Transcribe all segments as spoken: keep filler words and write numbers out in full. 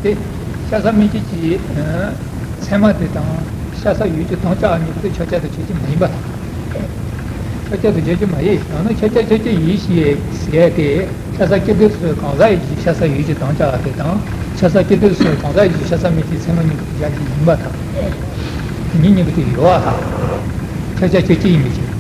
དེ་ཤ་ཟ་སྨིན་བྱེད་ཀྱི་ཚད་མ་དེ་དང་ཤ་ཟ་ཡུལ་གྱི་དོན་རྐྱང་བ་གཉིས་པོ་དེ་ཁྱབ་བྱ་དང་ཁྱབ་བྱེད་མ་ཡིན་པ་དང་། ཁྱབ་བྱ་དང་ཁྱབ་བྱེད་མ་ཡིན། ཡང་ན་ཁྱབ་བྱ་ཁྱབ་བྱེད་ཡིན་ཞེས་ཟེར་ཏེ། ཤ་ཟ་སྐྱེ་དུས་སུ་གང་ཟག་ཡིན་ཞེས་ཤ་ཟ་ཡུལ་གྱི་དོན་རྐྱང་བ་དེ་དང་། ཤ་ཟ་སྐྱེ་དུས་སུ་གང་ཟག་ཡིན་ཞེས་ཤ་ཟ་སྨིན་བྱེད་ཀྱི་ཚད་མ་གཉིས་པོ་དེ་ཁྱབ་བྱེད་ཡིན་པ་དང་། དེ་གཉིས་གཉིས་པོ་དེ་ཡོད་པ་དང་། ཁྱབ་བྱ་ཁྱབ་བྱེད་ཡིན་པའི་ཕྱིར།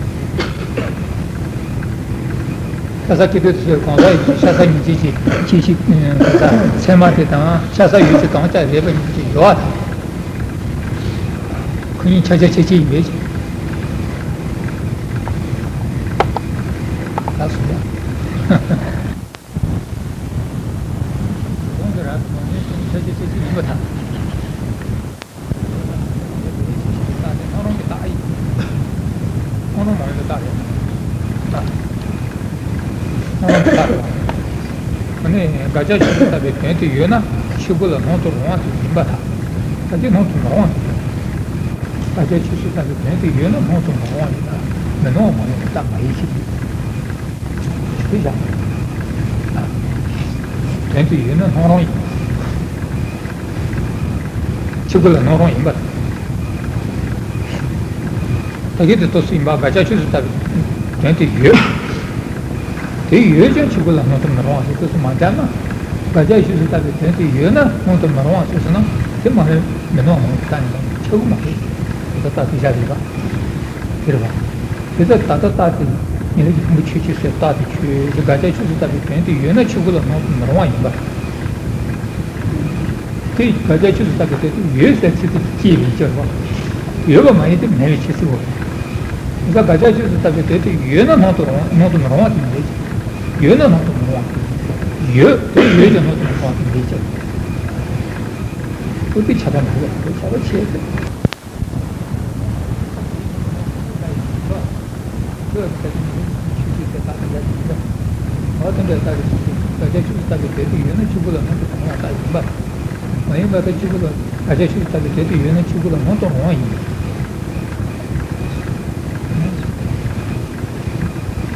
ཤ་ཟ་སྐྱེ་དུས་སུ་གང་ཟག་ཡིན་ཞེས་ཤ་ཟ་སྨིན་བྱེད་ཀྱི་ཁྱད་གཞི་གང་ཟག་ཚད་མ་དེ་དང་ཤ་ཟ་ཡུལ་གྱི་དོན་རྐྱང་རེད་པ་ཡིན་གྱི་ཡོད་པ་དང་། ཁོ་གཉིས་ཁྱབ་བྱ་ཁྱབ་བྱེད་ཡིན་པའི་ཕྱིར། ད་གསུངས་ཡ། གོང་གི་རབ་ཏུ་ངོས་ནས་ཁྱབ་བྱ་ཁྱབ་བྱེད་ཡིན་པ་དང་། རྟགས་དེ་སྣང་རུང་གི་རྟགས་ཡིན། སྣང་རུང་མ་ཡིན་པའི་རྟགས་རེད། ད་སྣང་རུང་གི་རྟགས་རེད། ཨ་ནི་དགག་བྱ་ཆོས་སུ་བཏགས་པའི་དོན་དེ་ཡོད་ན་ཕྱི་རྒོལ་ལ་སྣང་དུ་རུང་བ་དེ་ཡིན་པ་དང་། ད་དེ་སྣང་དུ་མི་རུང་བ་དེ་ཡིན། དགག་བྱ་ཆོས་སུ་བཏགས་པའི་དོན་དེ་ཡོད་ན་སྣང་དུ་མི་རུང་བ་ཡིན་ན་མི་སྣང་བ་མ་ཡིན་པའི་རྟགས་མ་ཡིན་ཞེས་དེ་བཞག་དོན་དེ་ཡོད་ན་སྣང་རུང་ཡིན། ཕྱི་རྒོལ་ལ་སྣང་རུང་ཡིན་པ་དང་། ད་གིན་དེ་ལྟོས་སུ་ཡིན་པ་དགག་བྱ་ཆོས་སུ་བཏགས་པའི་དོན་དེ་ཡོད། དེ་ཡོད་ཀྱང་ཕྱི་རྒོལ་ལ་སྣང་དུ་མི་རུང་བ་ཞིག་ལྟོས་སུ་མ་སྦྱར་ན། དགག་བྱ་ཆོས་སུ་བཏགས་པའི་དོན་དེ་ཡོད་ན་སྣང་དུ་མི་རུང་བ་ཞིག་ཟེར་ན། དེ་མ་རེད། མི་སྣང་བ་མ་ཡིན་པའི་རྟགས་ཡིན་པ་ཁྱབ་ཀྱི་མ་རེད། དེ་ལྟ་སྟངས་དེ་བཞག་རེད་པ། དེ་རེད་པ། དེ་ལྟར་ད་ལྟ་རྟགས་དེ་ཉེར་ལེན་གྱི་ཕུང་པོ་ཆོས་ཅན་ཟེར་རྟགས་དེ་ཆོས་ཅན། དགག་བྱ་ཆོས་སུ་བཏགས་པའི་དོན་དེ་ཡོད་ན་ཕྱི་རྒོལ་ལ་སྣང་དུ་མི་རུང་བ་ཡིན་པ། དེ་དགག་བྱ་ཆོས་སུ་བཏགས་པའི་དོན་དེ་ཡོད་ཟེར་ཚིག་དེ་སྐྱེས་པའི་ཕྱིར་རོ། ཡོད་པ་མ་ཡིན་ཏེ་མེད་པའི་ཕྱིར་ཟེར་བ། དེ་ལྟར་དགག་བྱ་ཆོས་སུ་བཏགས་པའི་དོན་དེ་ཡོད་ན་སྣང་དུ་རུང་། སྣང་དུ་མི་རུང་བ་དེ་མེད་ཀྱི། ཡོད་ན་སྣང་དུ་མི་རུང་བ་དེ་ཡོད། དེ་ཡོད་ཀྱང་སྣང་དུ་མི་རུང་བ་དེ་མེད་ཀྱི། ཨོ་དེ་ཁྱབ་པ་མ་རེད། ཁྱབ་པ་ཆེ་ཟེར། འོ་དེ་འདྲ་ལྟ་བུའི་ཕྱིར་ཏེ། དགག་བྱ་ཆོས་སུ་བཏགས་པའི་དོན་དེ་ཡོད་ན་ཕྱི་རྒོལ་ལ་སྣང་དུ་མི་རུང་བ་རྟགས་ཡིན་པ། མ་ཡིན་པ་དང་ཕྱི་རྒོལ་ལ། དགག་བྱ་ཆོས་སུ་བཏགས་པའི་དོན་དེ་ཡོད་ན་ཕྱི་རྒོལ་ལ་སྣང་དུ་རུང་བ་ཡིན།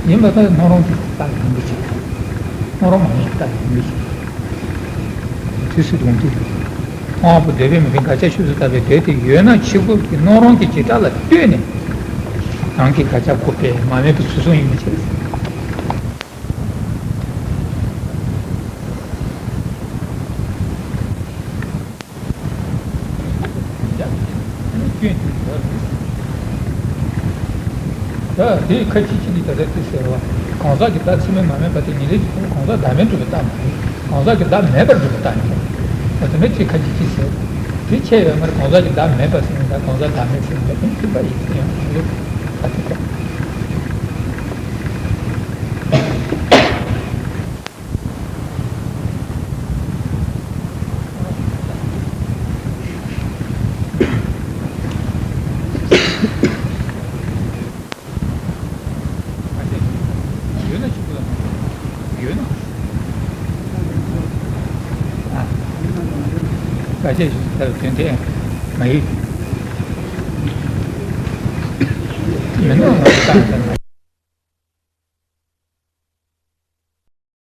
ཡིན་པ་དང་སྣང་རུང་གི་རྟགས་ཡིན་པའི་ཕྱིར། སྣང་རུང་མ་ཡིན་རྟགས་ཡིན་པའི་ཕྱིར། དུས་སུ་དོན་དུ། སྣང་བ་པོ་འདོད་པའི་མི་ཚེ་དགག་བྱ་ཆོས་སུ་བཏགས་པའི་དོན་དེ་ཡོད་ན་ཕྱི་རྒོལ་གྱི་སྣང་རུང་གི་བྱེ་བྲག་ལ་ལྟོས་ནས། རང་གི་དགག་བྱ་འགོག་པས་མ་དམིགས་པའི་ཚུལ་གསུམ་ཡིན་པའི་ཕྱིར། སྐྱོན་དེ་ཡོད་རེད། ད་དེའི་ཁ་ཅིག་ཅིག་གིས་ད་ལྟ་དེ་ཟེར་བ། གང་ཟག་གི་བདག་ཚད་མས་མ་དམིགས་པ་དེ་ཉེར་ལེན་གྱི་ཕུང་པོ་གང་ཟག་བདག་མེད་སྒྲུབ་པའི་རྟགས་མ་རེད། གང་ཟག་གི་བདག་མེད་པར་སྒྲུབ་པའི་རྟགས་ཡིན་པ། འོ་དེ་ནས་དེ་ཁ་ཅིག་ཅིག་ཟེར། དེ་ཁྱད་ཡོད་མ་རེད། གང་ཟག་གི་བདག་མེད་པ་ཟེར་ན་ད་གང་ཟག་བདག་མེད་ཟེར་ན་ད་དེ་མཐུན་པ་ཡིན་ཟེར་ཡང་མ་རེད། ད་དེ་ཁ། ཡོད་ན་ཕྱི་རྒོལ་ལ་ཡོད་ན། ཨ། དགག་བྱ་ཆོས་སུ་བཏགས་པའི་དོན་དེ་མ་ཡིན། མི་སྣང་བ་རྟགས་ཙམ་མ་